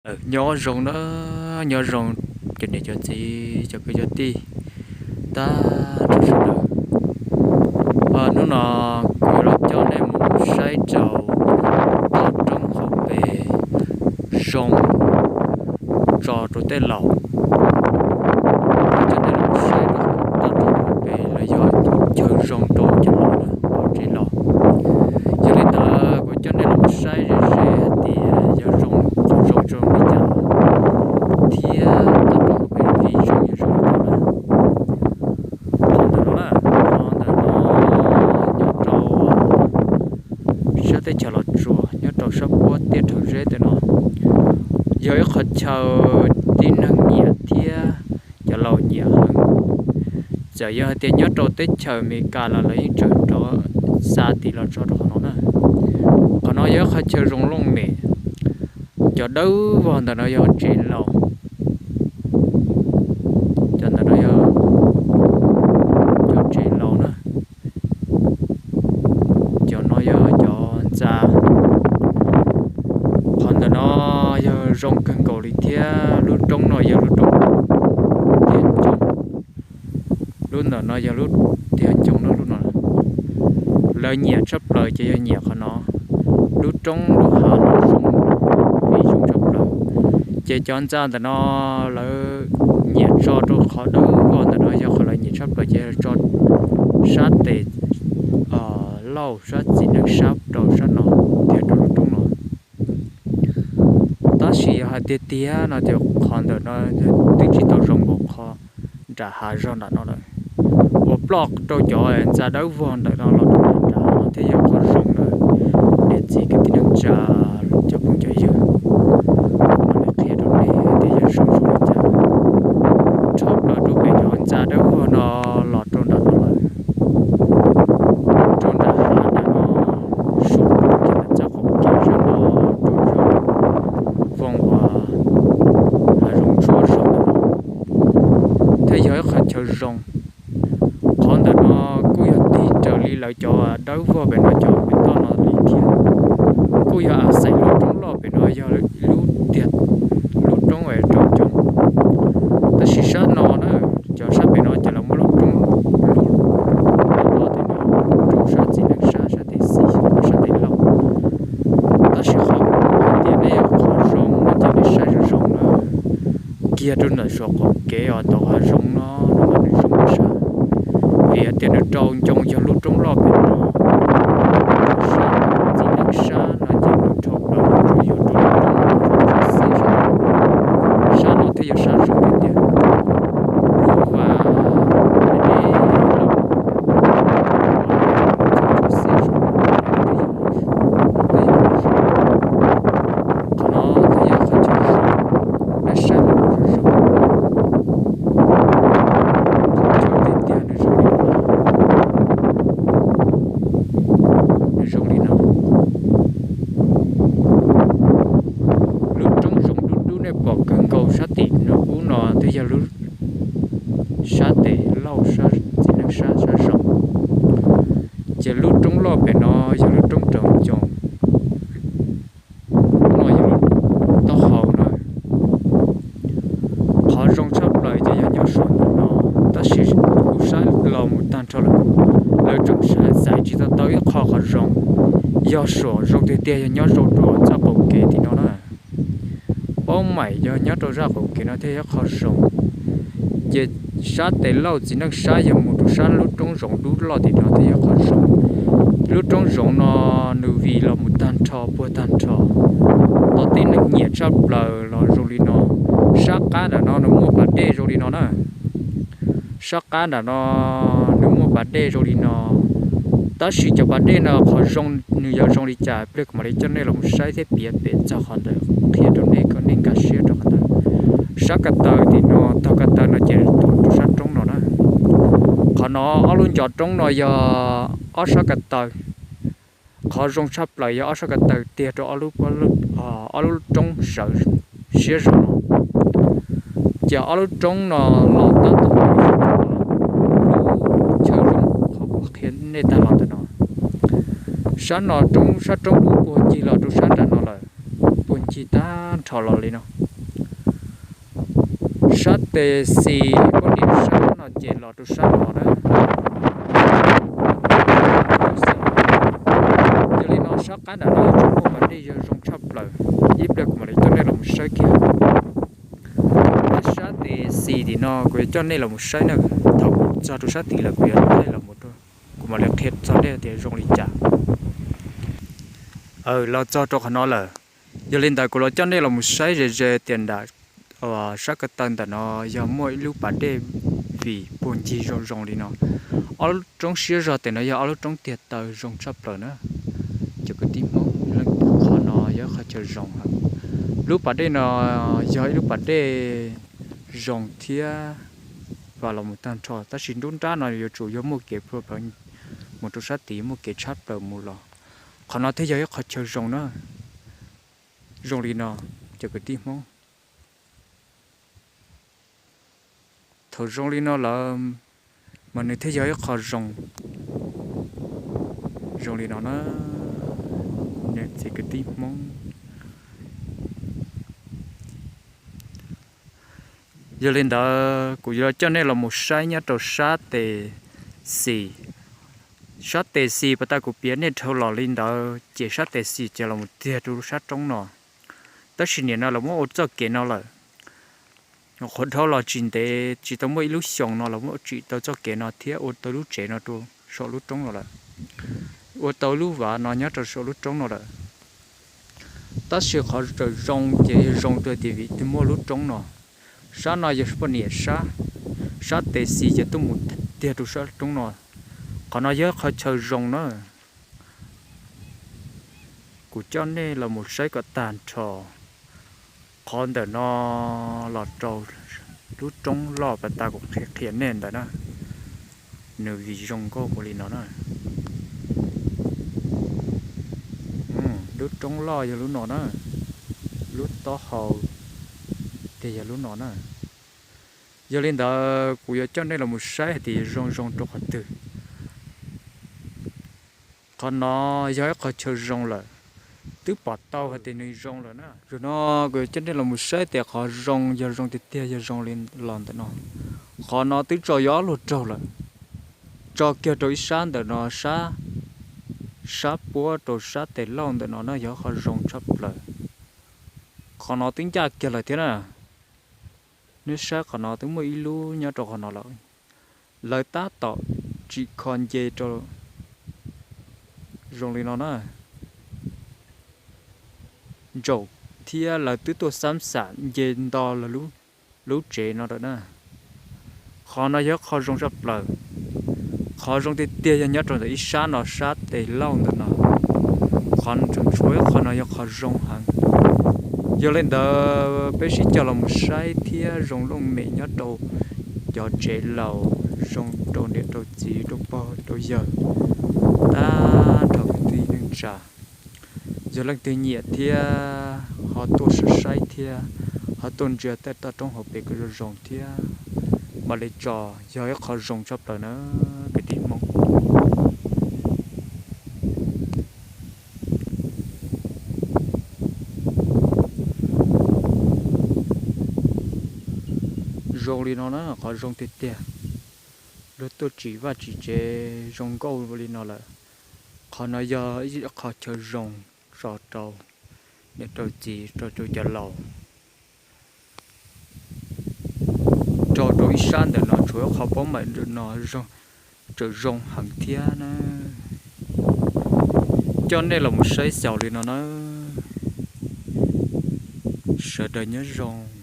Nyob zoo na, nyob zoo cov niam cov txiv cov kwv cov tij tag nrho sawv daws. Hnub no kuv yuav los coj nej mus saib rau toj roob hauv pes zoo tso rau tej laus. Coj nej los saib toj roob hauv pes los yog chaw zoo rau cov laus pov tseg los. Yog li ntawd kuv coj nej los saib ze ze hais tias yog zoo, qhov zoo zoo li cas thiab toj roob hauv pes zoo yog zoo li cas na. Qhov ntawm no na, qhov ntawm no nyob rau sab teb chaws Los Tsuas, nyob rau sab puab tiaj Rhawv Zeb tej no, yog ib qhov chaw tib neeg nyiam thiab cov laus nyiam heev. Txawm yog hais tias nyob rau teb chaws Amelikas los lawv yeej tseem rov xa tiv los tso rau qhov no na. Qhov no yog ib qhov chaw zoo looj mem, cov dawb vog ntawm no yog tsev laus, cov ntawm no yog cov tsev laus na, cov no yog cov ntxa. Qhov ntawm no yog zoo kawg nkaus li thiab lub roob no yog lub roob tiag ncoo. Lub ntawm no yog lub tiag ncoo na, lub no lawv nyiam tshaj plaws ces yog nyiam qhov no. Lub roob lub hav no zoo, vim zoo tshaj plaws. Ces cov ntxa ntawm no lawv nyiam tso rau qhov dawb vog ntawm no yog qhov lawv nyiam tshaj plaws ces tso sab tes Lauj, sab txiv neej sab rau sab no thiab rau lub roob no. Tab sis yog hais tiag tiag no ces qhov ntawm no twb tsis tau zoo npaum qhov nram hav zog nram no lawm. Uas ploj rau cov ntxa dawb vog ntawm no los rau nram no thiaj yog qhov zoo na. Niam txiv kwv tij neej tsa, cov phooj cov ywg, kuv mam li qhia rau nej tias yog zoo zoo li cas. Dhau plaws rau pem cov ntxa dawb vog no los rau nram no lawm, rau nram hav ntawm no, suav rau kiag ntawm txaj qaum kev sab no rau zog, voog uas hav zoov tshuab zog ntawm no, thiaj yog ib qhov chaw zoo. Qhov ntawm no kuj yog tig raws li lawv cov dawb vog pem no cov pem toj no li thiab. Kuj yog a xais lub roob loj pem no yog lub tiag, lub roob es rau coob. Tab sis sab no na, cov sab pem no ces lawv muab lub roob, lub roob loj tiag no rau sab txiv neej sab, sab tes xis, sab tes laug. Tab sis qhov kuv hais tias nej qhov zoo no ces nej saib zoo zoo na, kiag rau ntawm suav qaum kev uas tau hav zoov no, no mas nws zoo sab. Vim hais tias nws rau ncoo yog lub roob loj pem no, sab txiv neej sab no ces nws dhau plaws rau yuav rau lub roob xiab sab, sab no thiaj yog sab zoo tiag tiag. Luag vas, dej los, xiab zoo, qhov no thiaj yog qhov chaw zoo, nej saib zoo zoo. Qhov chaw tiag tiag nws zoo li no, nws zoo li no. Lub roob zoov dub dub nej pom kawg nkaus sab tim no ub no twb yog lub sab tes lauj, sab txiv neej sab, sab zoov. Ces lub roob loj pem no yog lub roob rau ncoo, no yog taub hau na. Qhov zoo tshaj plaws ces yog nyob saum ntawm no, tab sis kuv saib los mus tag nrho lawm, lawv tseem xaiv tsis tau tau ib qho qhov zoo. Yog saum zoo tiag tiag yog nyob rau rau txoj qaum kev tim no na. Paub maim yog nyob rau zaj qaum kev no thiaj yog qhov zoo. Ces sab tes lauj txiv neej sab yog mus rau sab lub roob zoov dub loj tim no thiaj yog qhov zoo. Lub roob zoov no nws vim los mus tag nrho puag tag nrho, tau tib neeg nyiam tshaj plaws los zoo li no. Sab qab ntawm no nws muaj pas dej zoo li no na. Sab qab nram no nws muaj pas dej zoo li no, tab sis cov pas dej no qhov zoo nws yuav zoo li cas pliag kuv mam li coj nej los saib thiab piav pem txog qhov ntawd qhia rau nej kom nej nkag siab rau qhov ntawd. Sab ko taw tim no, tog ko taw no ces tuav rau sab roob no na. Qhov no ob lub ncov roob no yog ob sab ko taw. Qhov zoo tshaj plaws yog ob sab ko taw tiag rau ob lub roob sawv siab zog no. Ces ob lub roob no los tab tom lub chaw zoo qhov kuv qhia nej tag los ntawm no. Sab no roob, sab roob dub puag ncig los rau sab nram no lawm, puag ncig tag tho los li no. Sab tes xis poj niam sab no ces los rau sab no na. Yog li no sab qab nram no tsuas muaj pas dej yog zoo tshaj plaws. Ib pliag kuv mam li coj nej los mus saib kiag. Sab tes xis tim no kuv yuav coj nej los mus saib na. Thaum kuv txog rau sab tid lawm kuv yuav coj nej los, kuv mam li qhia txog nej tias zoo li cas. Los txog rau qhov no lawm, yog li ntawd kuv los coj nej los mus saib ze ze tias nram sab ko taw ntawm no yog muaj ib lub pas dej vim puag ncig zoo zoo li no. Ob lub roob siab zog tes no yog ob lub roob tiag taw zoo tshaj plaws na. Cov kwv tij Hmoob, qhov no yog qhov chaw zoo heev. Lub pas dej no yog ib lub pas dej zoo thiab vam los mus tag nrho, tab sis nruab nrab no yuav tsum yog muaj kev plhuav plhawv mus rau sab tid, muaj kev tshab plaws mus los. Qhov no thiaj yog ib qhov chaw zoo na. Zoo li no, cov kwv tij Hmoob, thaum zoo li no lawm mas nws thiaj yog ib qho zoo. Zoo li no na, cov kwv tij Hmoob. Yog li ntawd kuv yuav coj nej los mus saib nyob rau sab tes xis. Sab tes xis pas tas kuv piav nej dhau los li ntawd ces sab tes xis ces los mus tiag rau sab roob no. Tab sis nim no los muab ua txoj kev no lawm. Qhuav dhau los tsis ntev, tsis tau muaj ib lub xyoos no los muab tsim tau txoj kev no thiab ua tau lub tsev no rau saum lub roob no lawm, ua tau lub vaj no nyob rau saum lub roob no lawm. Tab sis qhov tseem zoo ces yog zoo rau tias vim twb muaj lub roob no. Sab no yog poj niam sab, sab tes xis ces tuaj mus tiag rau sab roob no. Qhov no yog qhov chaw zoo na. Kuv coj nej los mus saib kom tag nrho qhov ntawm no los rau lub roob loj pas tas kuv qhia nej ntawd na. Nws vim zoo nkauj ua li no na. Lub roob loj yog lub no na, lub taub hau tiag yog lub no na. Yog li ntawd kuv yuav coj nej los mus saib hais tias zoo zoo rau qhov twg. Qhov no yog ib qho chaw zoo lawm, twb pom tau hais tias nws zoo lawm na. Zaum no kuv yuav coj nej los mus saib tias qhov zoo yog zoo tiag tiag yog zoo li los ntawm no. Qhov no twb tso yog ob luag raug lawm, tso kiag rau ib sab ntawm no, sab, sab puab rau sab tes laug ntawm no na yog qhov zoo tshaj plaws. Qhov no twb ncaj kiag lawm thiab na. Neb saib qhov no twb muaj ib lub nyob rau qhov no lawm. Lawv tab tom tsim kho nce rau zoo li no na. Ntsaum thiab lawv twb tuaj xab xam nce nto lawv lub tsev no lawm na. Qhov no yog qhov zoo tshaj plaws. Qhov zoo tiag tiag yog nyob rau ntawm ib sab no, sab tes laug ntawm no. Qhov tseem tshuav ib qho no yog qhov zoo heev. Yog li ntawd peb sib cog los mus saib thiab zoo looj mem nyob rau cov tsev laus, zoo rau niam rau txiv, rau pog rau yawg, tag nrho kwv tij neej tsa. Yog leej twg nyiam thiab ho tuaj saib saib thiab ho tuaj ntsia tej toj roob hauv pes kom zoo zoo thiab mam li tso, yog ib qho zoo tshaj plaws na kwv tij Hmoob. Zoo li no na, qhov zoo tiag tiag. Luag tuaj tsim vaj tsim tsev zoo nkauj li no lawm. Qhov no yog ib qho chaw zoo tso rau niam rau txiv, rau rau cov laus. Rau rau ib sab ntawm no tshuav ib qho paub mem no tseem zoo heev thiab na. Coj nej los mus saib xyaum li no na. Sawv daws nyob zoo.